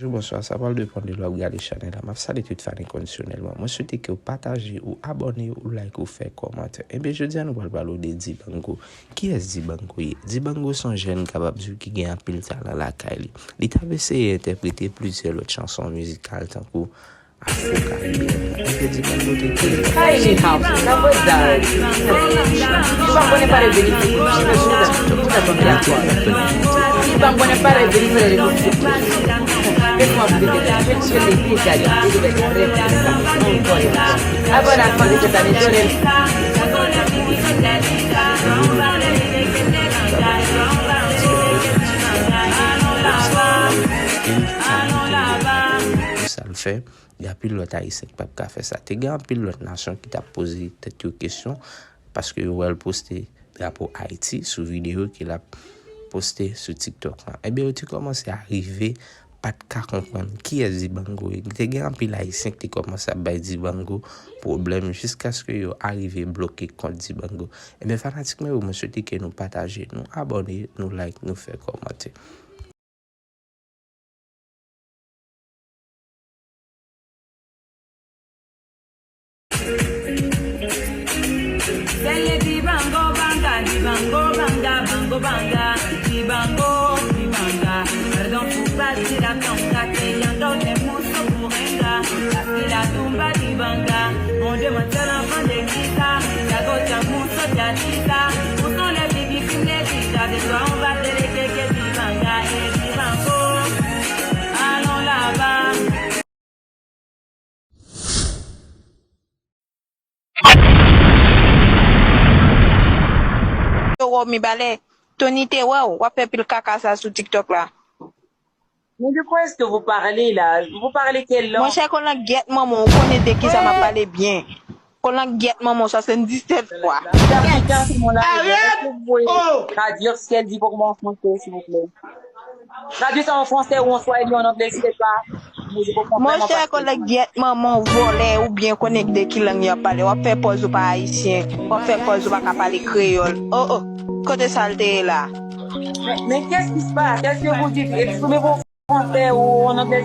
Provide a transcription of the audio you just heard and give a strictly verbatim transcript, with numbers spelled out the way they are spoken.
Bonjou, bonswa, sa pral depann de lè w ap gade chanèl la. M ap salye tout fan enkondisyonèl mwen. Mwen swete ke w pataje, ou abòne, ou like, ou fè kòmantè. Ebyen, jodi a nou pral pale w de Dibango. Kiyès Dibango ye? Dibango se yon jèn, kapab di w, ki gen anpil talan lakay li. Li t ap eseye entèprete plizyè lòt chanson mizikal tankou Afro Karibyen. Ebyen, Dibango te kreye. Tiny House, nan vre dal. Li pa konnen pale vre, li fè, li fè sou tèt, sou tèt yon teyatwa. Li pa konnen pale vre, li fè li. Mwen mwen vle te mwen se te kou gade, li te vle te rèv sa. Mwen konnen. Avan la fin de cette année, Johnny. Sa l fè. Gen anpil lòt Ayisyen ki p ap ka fè sa. Te gen anpil lòt nasyon ki t ap poze tèt yo kesyon, paske yo wè l poste drapo Ayiti sou videyo ke l ap poste sou TikTok lan. Ebyen, yo te kòmanse a rive, pa t ka konprann kiyès Dibango ye. Te gen anpil Ayisyen ki te kòmanse ap bay Dibango pwoblèm jiskaske yo arive bloke kont Dibango. Ebyen, fanatik mwen yo, mwen swete ke nou pataje, nou abòne, nou like, nou fè kòmantè. Sèl Dibango banga, Dibango banga, bango banga, Dibango, Dibanga. Pèdon pou pati la tonga, te yon dòt e mouso pou renga. Paske la tumba Dibanga, on demann sèl anvan de kisa, ya gocha mouso ya kisa. Où sont les filles qui fument les chichas? Ce soir on va déléguer que Dibanga et Dibango. Allons là-bas. Yo, Romy Balè, Tony te wè w, w ap fè pil kaka sa sou TikTok la. Mais de quoi est-ce que vous parlez là? Vous parlez quelle langue? Monchè, kolangyèt manman w, ou konnen de kisa m ap pale byen. Kolangyèt manman w, swasanndiznèf fwa. Vous êtes africain, c'est mon langue. Est-ce que vous pouvez traduire ce qu'elle dit pour moi en français, s'il vous plaît? Tradui sa an fransè ou an swahili ou an anglè, si se pa, mwen, je comprends vraiment pas ce qu'elle dit. Monchè, kolangyèt manman w, vòlè, ou byen konnen de ki lang y ap pale. W ap fè pòz ou pa ayisyen, w ap fè pòz ou pa ka pale kreyòl. Oh, oh, kote sa l te ye la? Mais, mais qu'est-ce qui se passe? Qu'est-ce que vous dites? Exprimez-vous en français ou en anglais.